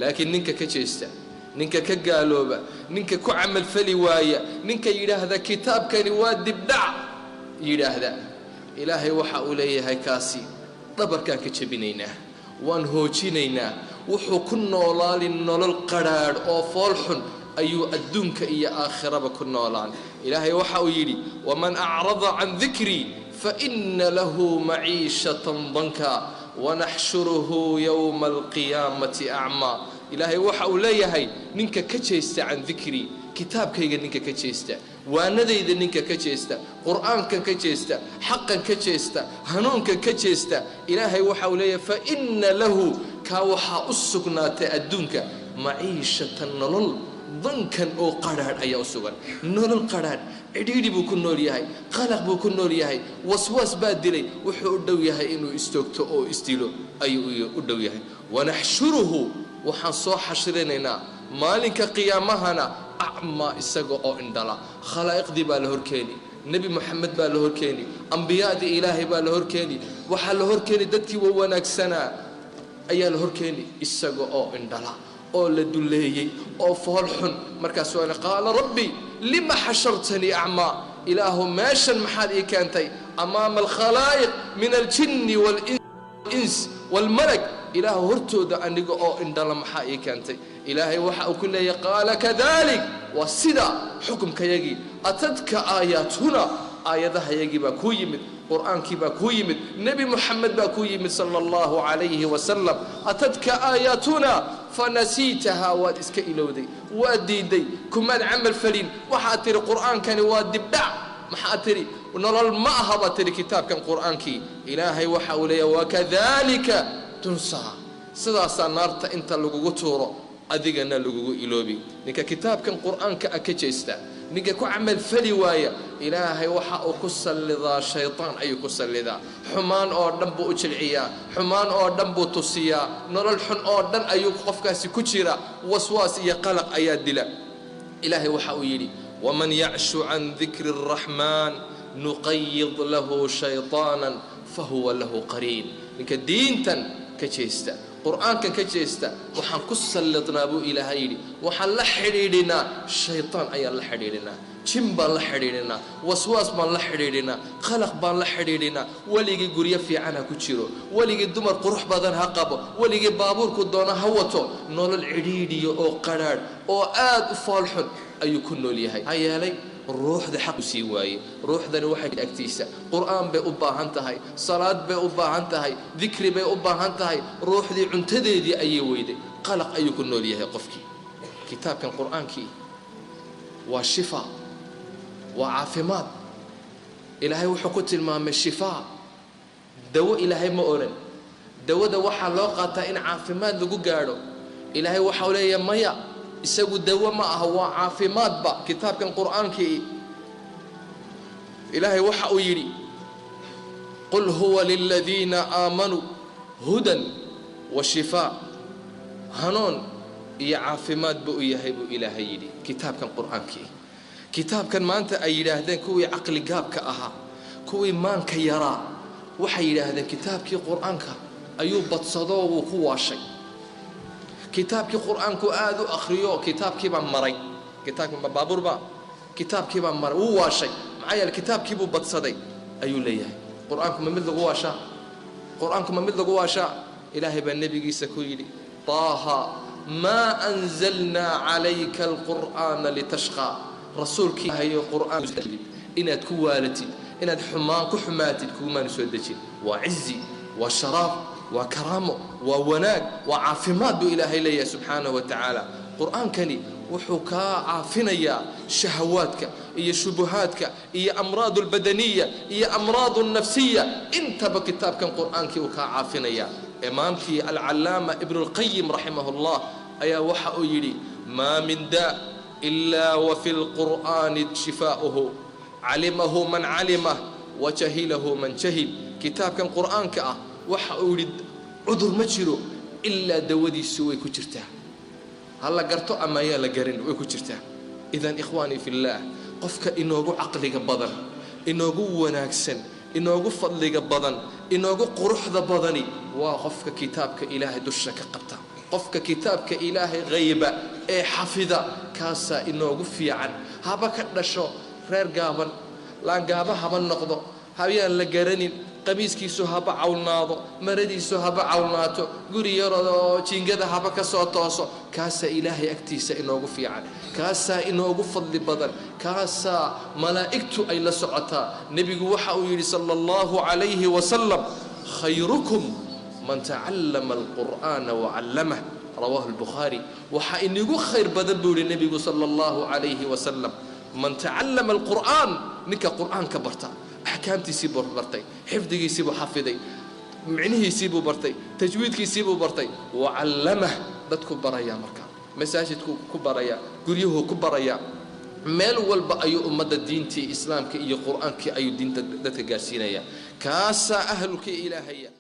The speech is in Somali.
Laakiin ninka ka jeesta, ninka ka gaalooba, ninka ku camalfali waaya, ninka yidhaahda kitaabkani waa dibdhac yidhaahda, Ilaahay waxa uu leeyahay kaasi dhabarkaan ka jebinaynaa, waan hoojinaynaa. Wuxuu ku noolaali nolol qadhaadh oo fool xun ayuu adduunka iyo aakhiraba ku noolaan. Ilaahay waxa uu yidhi: "Waman acrada can dikrii faina lahu maciishatan danka wanaxshuruhu yowma alqiyaamati acmaa." Ilaahay waxa uu leeyahay ninka ka jeesta can dikrii, kitaabkayga ninka ka jeesta, waanadayda ninka ka jeesta, Qur'aankan ka jeesta, xaqan ka jeesta, hanuunkan ka jeesta, Ilaahay waxa uu leeyahay faina lahu, kaa waxaa u sugnaatay adduunka maciishatan, nolol dankan oo qadhaadh ayaa u sugan. Nolol qadhaadh, cidhiidhi buu ku nool yahay, qalaq buu ku nool yahay, waswaas baa dilay, wuxuu u dhow yahay inuu istoogto oo isdilo ayuu u dhow yahay. Wanaxshuruhu, waxaan soo xashrinaynaa maalinka qiyaamahana, acmaa, isaga oo indhala. Khalaa'iqdii baa la horkeeni, Nebi Moxamed baa la horkeeni, ambiyadii Ilaahay baa la horkeeni, waxaa la horkeeni dadkii wa wanaagsanaa ayaa la horkeeni, isaga oo indhala oo la duleeyey oo fool xun. Markaas waana qaala: "Rabbi lima xashartanii acmaa?" Ilaahu, meeshan maxaad ii keentay? Amaama alkhalaa'iq min aljinni waalins waalmalak, Ilaahu, hortooda aniga oo indhala maxaa ii keentay? Ilaahay waxa uu ku leeyahay: "Qaala kadalik," waa sida xukumkayagii, "atadka aayaatuna," aayadahayagii baa kuu yimid, Qur'aankii baa kuu yimid, Nebi Moxamed baa kuu yimid sala Allahu calayhi wasalam. "Atadka aayaatuna fanasiitahaa," waad iska ilowday, waad diiday, kumaad camal falin. Waxaad tidhi Qur'aankani waa dibdhac. Maxaad tidhi? Nolol ma aha baad tidhi kitaabkan Qur'aankii. Ilaahay waxa uu leeyahay: "Wakadalika tunsaa," sidaasaa naarta inta lagugu tuuro adigana lagugu iloobi. Ninka kitaabkan Qur'aanka ah ka jeesta, ninka ku camalfali waaya, Ilaahay waxa uu ku sallidaa shaytaan ayuu ku sallidaa. Xumaan oo dhan buu u jilciyaa, xumaan oo dhan buu tusiyaa, nolol xun oo dhan ayuu qofkaasi ku jira, waswaas iyo qalaq ayaa dila. Ilaahay waxa uu yidhi: "Waman yacshu can dikri الraxmaan nuqayid lahu shayطaana fahuwa lahu qariin." Ninka diintan ka jeesta, Qur'aankan ka jeesta, waxaan ku sallidnaa buu Ilaahay yidhi, waxaan la xidhiidhinaa shaytaan ayaan la xidhiidhinaa, jin baan la xidhiidhinaa, waswaas baan la xidhiidhinaa, qalaq baan la xidhiidhinaa. Weligii guryo fiican ha ku jiro, weligii dumar qurux badan ha qabo, weligii baabuurku doona ha wato, nolol cidhiidhiya oo qadhaadh oo aad u foolxun ayuu ku nool yahay. Maxaa yeelay ruuxda xaq u sii waayey. Ruuxdani waxay agtiisa Qur'aan bay u baahan tahay, salaad bay u baahan tahay, dikri bay u baahan tahay. Ruuxdii cuntadeedii ayay weyday, qalaq ayuu ku nool yahay qofkii. Kitaabkan Qur'aankii waa shifa, waa caafimaad. Ilaahay wuxuu ku tilmaamay shifaa, dawo. Ilaahay ma odhan dawada waxaa loo qaataa in caafimaad lagu gaadho. Ilaahay waxau leeyahay maya, isagu dawo ma aha, waa caafimaadba kitaabkan Qur'aankii. Ilaahay waxa uu yidhi: "Qul huwa liladiina aamanuu hudan wa shifaa." Hanuun iyo caafimaad buu u yahay buu Ilaahay yidhi kitaabkan Qur'aankii. Kitaabkan maanta ay yidhaahdeen kuwii caqligaabka ahaa, kuwii maanka yaraa, waxay yidhaahdeen kitaabkii Qur'aanka ayuu badsadoo wuu ku waashay, kitaabkii Qur'aanku aada u akhriyo, kitaabkiibaa maray. Kitaabkii baabuurba, kitaabkiibaa maray, wuu waashay. Maxaa yeele kitaabkiibuu badsaday ayuu leeyahay. Qur'aanku ma mid lagu waashaa? Qur'aanku ma mid lagu waashaa? Ilaahay baa nebigiisa ku yidhi: "Taaha maa anzalnaa calayka alqur'aana litashqaa." Rasuulkii hayo, Qur'aan inaad ku waalatid, inaad xumaan ku xumaatid kugumaanu soo dejin. Waa cizi, waa sharaaf, waa karaamo, waa wanaag, waa caafimaad buu Ilaahay leeyahay subxaanahu wa tacaala. Qur'aankani wuxuu kaa caafinayaa shahawaadka iyo shubuhaadka iyo amraad albadaniya iyo amraad alnafsiya, intaba kitaabkan Qur'aankii uu kaa caafinayaa. Imaamkii Alcalaama Ibnu Lqayim raximah llah ayaa waxa uu yidhi: "Maa min daa ilaa wa fi lqur'aani shifaa'uhu, calimahu man calimah wa jahilahu man jahil." Kitaabkan Qur'aanka ah waxa uu yidhi cudur ma jiro ilaa dawadiisu way ku jirtaa, ha la garto ama ayaa la garin, way ku jirtaa. Idan ikhwaanii fillaah, qofka inoogu caqliga badan, inoogu wanaagsan, inoogu fadliga badan, inoogu quruxda badani waa qofka kitaabka Ilaahay dusha ka qabta. Qofka kitaabka Ilaahay qayba ee xafida, kaasaa inoogu fiican. Haba ka dhasho reer gaaban, laangaaba haba noqdo, hayaan la garanin, qamiiskiisu haba cawlnaado, maradiisu haba cawlnaato, guri yaroo jiingada haba ka soo tooso, kaasaa Ilaahay agtiisa inoogu fiican, kaasaa inoogu fadli badan, kaasaa malaa'igtu ay la socotaa. Nebigu waxa uu yidhi sala Allahu calayhi wasalam: "Khayrukum man tacallama alqur'aana wacallamah." Rawaahu Albukhaari. Waxaa inigu khayr badan, buu yihi nebigu sala Allahu calayhi wasalam, man tacallama alqur'aan, ninka Qur'aanka barta, axkaamtiisii buu bartay, xifdigiisii buu xafiday, micnihiisii buu bartay, tajwiidkiisii buu bartay, wacallamah, dadku barayaa. Markaa masaajidku ku barayaa, guryuhu ku barayaa, meel walba ayuu ummadda diintii Islaamka iyo Qur'aankii ayuu diinta dadka gaarsiinayaa. Kaasaa ahlulkii Ilaahaya.